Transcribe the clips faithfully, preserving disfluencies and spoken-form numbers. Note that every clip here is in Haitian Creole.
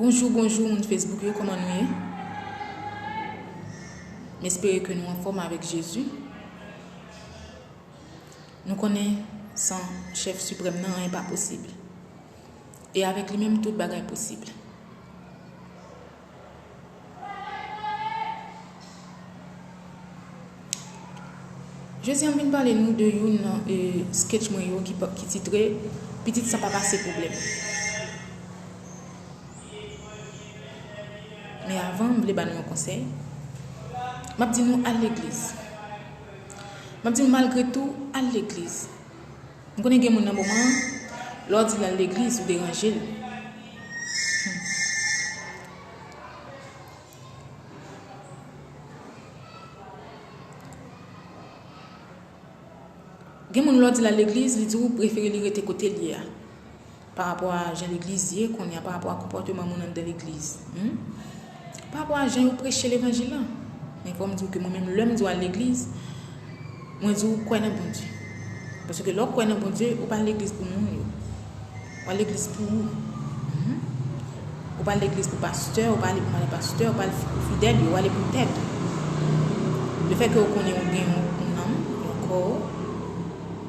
Bonjou, bonjou, moun Facebook yo, kòman nou ye? M espere ke nou anfòm avèk Jezi. Nou konnen san chèf siprèm nan, anyen pa posib. E avèk li menm, tout bagay posib. Jodi a, m vin pale nou de youn nan, e, sketch mwen yo ki pa, ki titre Pitit san papa se pwoblèm. Men avan, m vle ba nou yon konsèy. M ap di nou al legliz. M ap di nou malgre tou, al legliz. M konnen gen moun nan moman an, lè w di l al legliz, ou deranje l. Hmm. Gen moun lè w di l al legliz, li di w prefere li rete kote l ye a. Pa rapò a jan legliz ye kounye a, pa rapò a konpòteman moun anndan legliz. Hmm? Pa rapò a jan yo preche levanjil lan. Men fò m di w ke mwen menm, lè m di w al legliz, mwen di w kwè nan Bondye. Paske lè w kwè nan Bondye, ou pa al legliz pou moun yo. Ou al legliz pou ou. Mhm. Ou pa al legliz pou pastè, ou pa ale pou madan pastè, ou pa ale pou fidèl yo, ou ale pou tèt ou. Lefètke ou konnen ou gen yon, yon nanm, yon kò,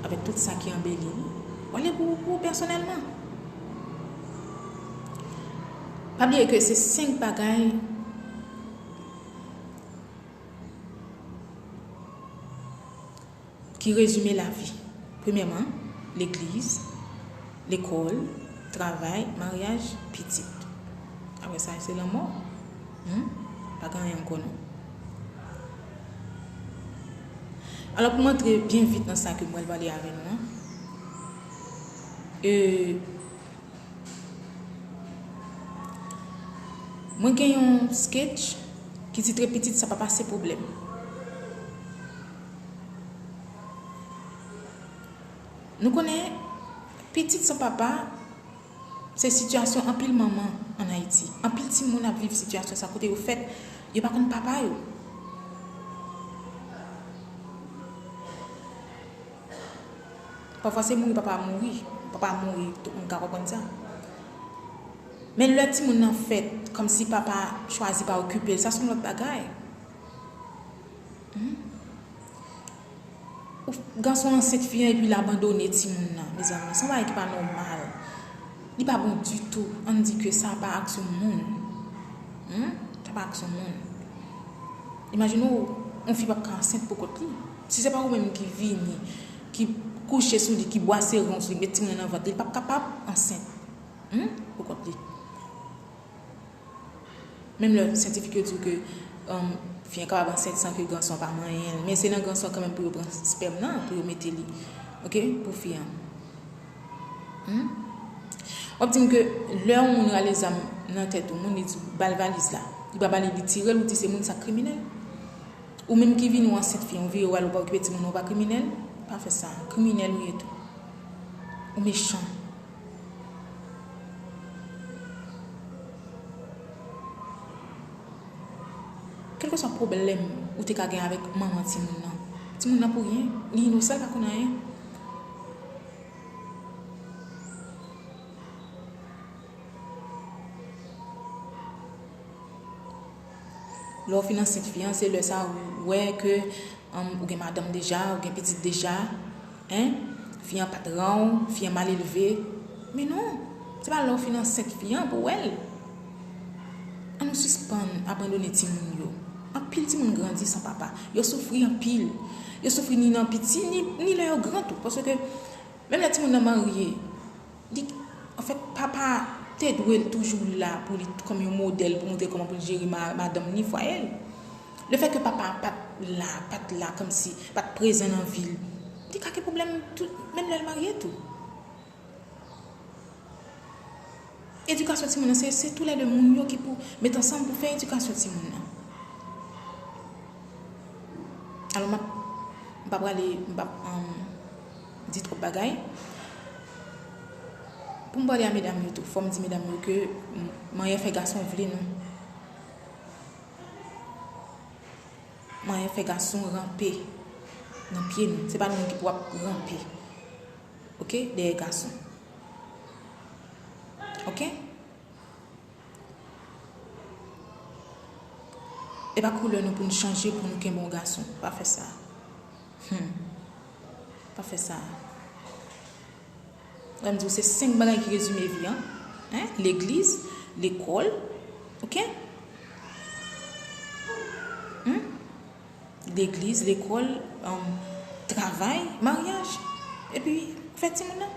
avèk tout sa ki anbeli li, ou ale pou, pou ou pèsonèlman. Pa bliye ke se senk bagay ki rezime lavi. Premyèman, legliz, lekòl, travay, maryaj, pitit. Apre sa, se lanmò. Hmm? Pa gen anyen ankò non. Alò, pou m antre byen vit nan sa ke m pral pale avè nou an, e, mwen gen yon sketch ki titre Pitit san papa se pwoblèm. Nou konnen, pitit san papa, se sitiyasyon anpil manman ann Ayiti. Anpil timoun ap viv sitiyasyon sa kote yo fèt, yo pa konn papa yo. Pafwa se mouri papa mouri. Papa mouri, tout moun ka konprann sa. Men lè timoun nan fèt, kòmsi papa chwazi pa okipe l, sa se yon lòt bagay. Hmm? Ou, gason ansent fi an epi l abandone timoun nan, mezanmi, se yon bagay ki pa nòmal. Li pa bon ditou. Ann di ke sa pa aksyon moun. Hmm? Sa pa aksyon moun. Imajine w, yon fi p ap ka ansent pou kont li. Si se pa ou menm ki vini, ki kouche sou li, ki bwase ren w sou li, ki met timoun nan nan vant li, li p ap kapab ansent. Hmm? Pou kont li. Menm lè syantifik yo di w ke, um, fi an kapab ansent san ke gason an pa manyen l, men se nan gason an kanmenm pou yo pran spèm nan, pou yo mete li, oke, pou fi an. Hmm? W ap di m ke lè yon moun rale zam nan tèt yon moun, li di w ba l valiz la. Li pa ba li, li tire l, ou di se moun sa k kriminèl. Ou menm ki vini w ansent fi an, ou vire w ale, ou pa okipe timoun nan, ou pa kriminèl? Pa fè sa. Kriminèl ou ye tou. Ou mechan. Kèlkeswa pwoblèm ou te ka gen avèk manman timoun nan, timoun nan pou ryen, li inosan, li pa konn anyen. Lè w fin ansent fi an, se lè sa ou wè ke, um, ou gen madanm deja, ou gen pitit deja, en? Fi an pa t ran w, fi an mal elve. Men non, se pa lè w fin ansent fi an pou w wè l. Ann nou sispann abandone timoun yo. Anpil timoun grandi san papa. Yo soufri anpil. Yo soufri ni nan piti, ni, ni lè yo gran tou. Paske menm lè timoun nan marye, li, anfèt, papa te dwe toujou la pou li kòm yon modèl, pou montre kòman pou l jere ma-, madanm ni fwaye l. Lefètke papa pa t la, pa t la, kòmsi pa t prezan nan vi l, li ka gen pwoblèm tou, menm lè l marye tou. Edikasyon timoun nan, se, se toulède moun yo ki pou met ansanm pou fè edikasyon timoun nan. Alò, m ap, m pa prale, m p ap, um, di twòp bagay. Pou m pale a medam yo tou, fò m di medam yo ke m-, manyen fè gason vle nou. Manyen fè gason ranpe nan pye nou. Se pa nou menm ki pou ap ranpe, oke, dèyè gason. Oke? E pa koulè nou pou n chanje pou nou kenbe yon gason. Pa fè sa. Hmm. Pa fè sa. Lè m di w se senk bagay ki rezime vi an. Hein? Legliz, lekòl, oke? Hmm? Legliz, lekòl, um, travay, maryaj, epi fè timoun nan.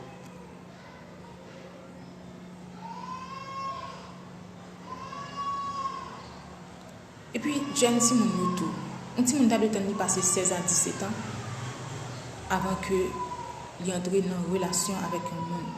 Epi jèn timoun yo tou. Yon timoun ta dwe tann li pase sèz a disèt an avan ke li antre nan relasyon avèk yon moun.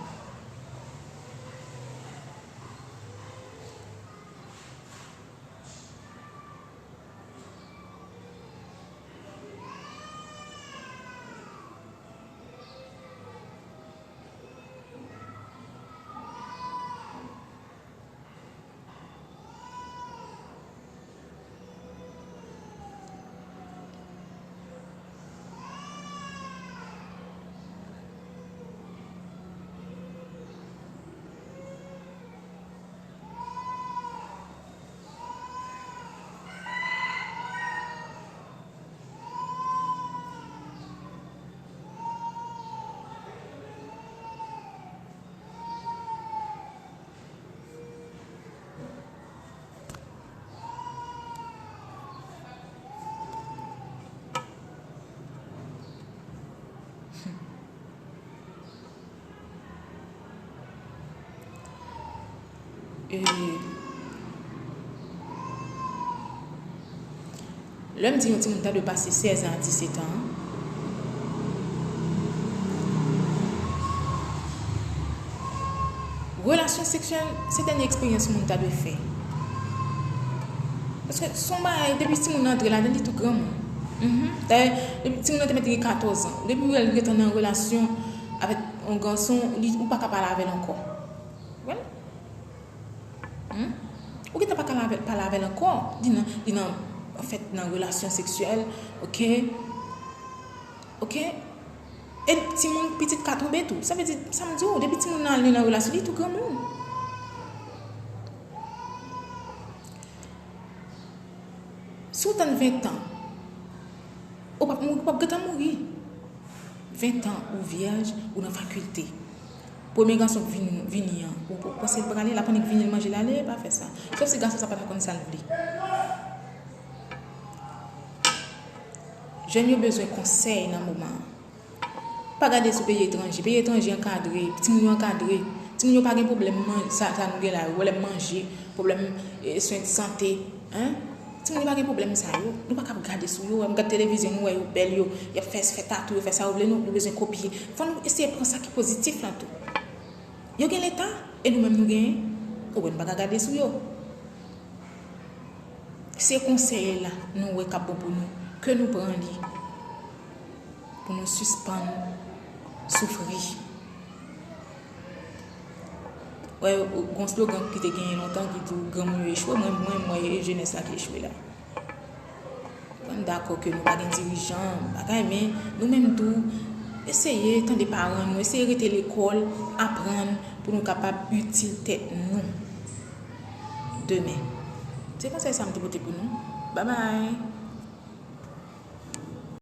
E, lè m di yon timoun ta dwe pase sèz an a disèt an, relasyon seksyèl, se dènye eksperyans moun ta dwe fè. Paske se yon bagay, depi timoun nan antre ladan, li tou granmoun. Mhm. Dayè, depi timoun nan te mèt gen katòz an, depi w wè l gentan nan relasyon avèk yon gason, li, ou pa ka pale avè l ankò. Wè l? Hmm? Ou gentan pa ka pale avè l ankò. Li nan, li nan, anfèt, nan relasyon seksyèl, oke? Oke? E timoun pitit ka tonbe tou. Sa vle di, sa m di w, depi timoun nan al nan relasyon, li tou granmoun. Si w tann ven tan, ou p ap mouri, ou p ap gentan mouri. Ven tan ou vyèj, ou nan fakilte. Premye gason k vin, vini an, ou, ou panse l prale, l ap annik vini, l manje, l ale, pa fè sa. Sòf si gason sa pa ta konn sa l vle. Jèn yo bezwen konsèy nan moman an. Pa gade sou peyi etranje. Peyi etranje ankadre, timoun yo ankadre. Timoun yo pa gen pwoblèm man-, sa, sa nou gen la, pwoblèm manje, pwoblèm, eh, swen de sante. Hein? Timoun yo pa gen pwoblèm sa yo. Nou pa ka ap gade sou yo. Wè, m gad televizyon, nou wè yo bèl, yo, y ap fè, fè tatou, yo fè sa yo vle, nou, nou bezwen kopye. Fò nou eseye pran sa ki pozitif lan tou. Yo gen leta, e nou menm nou genyen. Ou wè, nou pa ka gade sou yo. Se konsèy la nou wè k ap bon pou nou, ke nou pran li pou nou sispann soufri. Wè, gon slogan ki te genyen lontan ki di w granmoun yo echwe, mwen, mwen, mwen, e jenès la ki echwe la. Mwen dakò ke nou pa gen dirijan, bagay, men nou menm tou, eseye tande paran nou, eseye rete lekòl, aprann pou nou kapab itil tèt nou demen. Se konsèy sa m te pote pou nou. Babay!